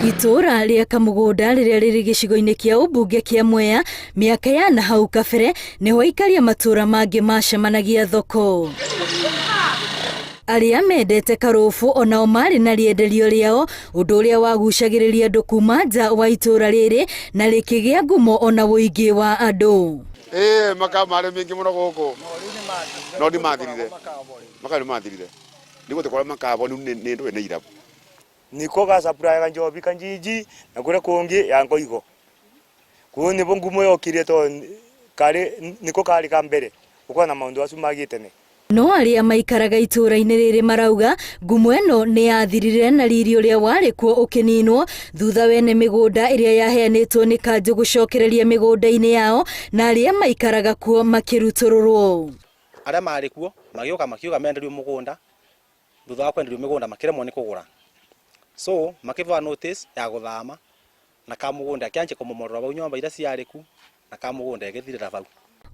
Itũũra rĩa Kamũgũnda rĩrĩa rĩrĩ gĩcigo-inĩ kĩa ũmbunge kĩa Mwea mĩaka ya na hau kabere nĩho aikari a matũũra mangĩ macemanagia thoko. Arĩa mendete karũbũ onao marĩ na rĩenderio rĩao ũndũ ũrĩa wagucagĩrĩria andũ kuma nja wa itũũra rĩrĩ na rĩkĩgĩa ngumo ona ũingĩ wa andũ. Ĩĩ makaa marĩ maingĩ mũno gũkũ no nĩ mathirire makaa nĩ mathirire nĩ gũtĩkorwo makaa bo nĩ ndũĩ nĩ irabu. Niko gasapurayaga njobi kanjinji na kuria kungi yango igo. Kuu nibo ngumo yokire to kari niko kari ka mbere gukora na maundu acu ma gitene. No arĩa maikaraga itũũra-inĩ rĩrĩ marauga ngumo ĩno nĩ yathirire na riri ũrĩa warĩ kuo ũkĩninwo thutha wene mĩgũnda ĩrĩa yaheanĩtwo nĩ kanjũ gũcokereria mĩgũnda-inĩ yao na arĩa maikaraga kuo makĩrutũrũrwo. Arĩa marĩ kuo magĩũka makiuga menderio mũgũnda thutha wa kwenderio mĩgũnda makĩremwo nĩ kũgũra so makĩbeo notice ya gũthama na kamũgũnda ĩkĩanjia kũmomorerwo bau nyũmba iria ciarĩ ku na kamũgũnda ĩgĩthirĩra bau.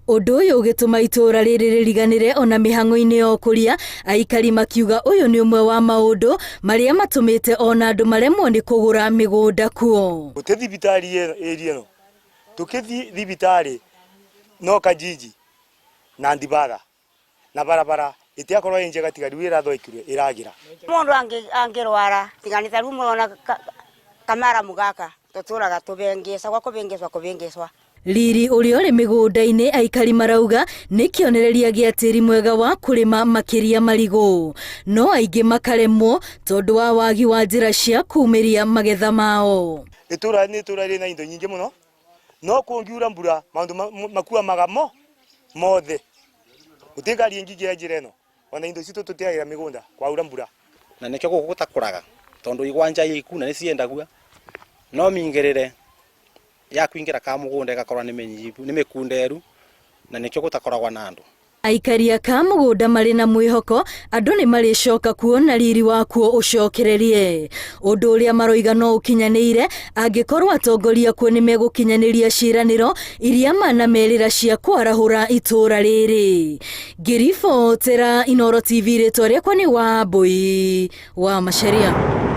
Ũndũ ũyũ ũgĩtũma itũũra rĩrĩ rĩriganĩre ona mĩhang'o-inĩ ya ũkũria, aikari makiuga ũyũ nĩ ũmwe wa maũndũ marĩa matũmĩte ona andũ maremwo nĩ kũgũra mĩgũnda kuo. Gũtĩ thibitarĩ area ĩno, tũkĩthiĩ thibitarĩ no Kajiji na Ndibatha. Na barabara ĩtiakorwo ĩ njega tiga rĩu ĩrathondekirwo ĩragĩra. Mũndũ angĩrwara tiga nĩ ta rĩu mũrona kamaramu gaka tũtũraga tũbengecagwo kũbengecwa kũbengecwa. Riri ũrĩa ũrĩ mĩgũnda-inĩ aikari marauga nĩ kĩonereria gĩa tĩri mwega wa kũrĩma makĩria marigũ. No aingĩ makaremwo tondũ wa wagi wa njĩra cia kumĩria magetha mao. Itũra nĩ itũra rĩna indo nyingĩ mũno no kũngiura mbura maũndũ makuamaga mo mothe. Gũtirĩ ngari ĩngĩingĩra njĩra ĩno ona indo citũ tũtiagĩra mĩgũnda kwaura mbura. Na nĩkĩo gũkũ gũtakũraga tondũ igwanja iku na nĩciendagua no mĩingĩrĩre ya kũingĩra kamũgũnda ĩgakorwo nĩ mĩnyihu nĩ mĩkunderu na nĩkĩo gũtakoragwo na andũ. Aikari a Kamũgũnda marĩ na mwĩhoko andũ nĩ marĩcoka kuo na riri wakuo ũcokererie. Ũndũ ũrĩa maroiga no ũkinyanĩire angĩkorwo atongoria kuo nĩ megũkinyanĩria ciĩranĩro iria manamerĩra cia kwarahũra itũũra rĩrĩ. Ngĩribotera Inooro TV rĩtwa rĩakwa nĩ Wambũi wa Macharia.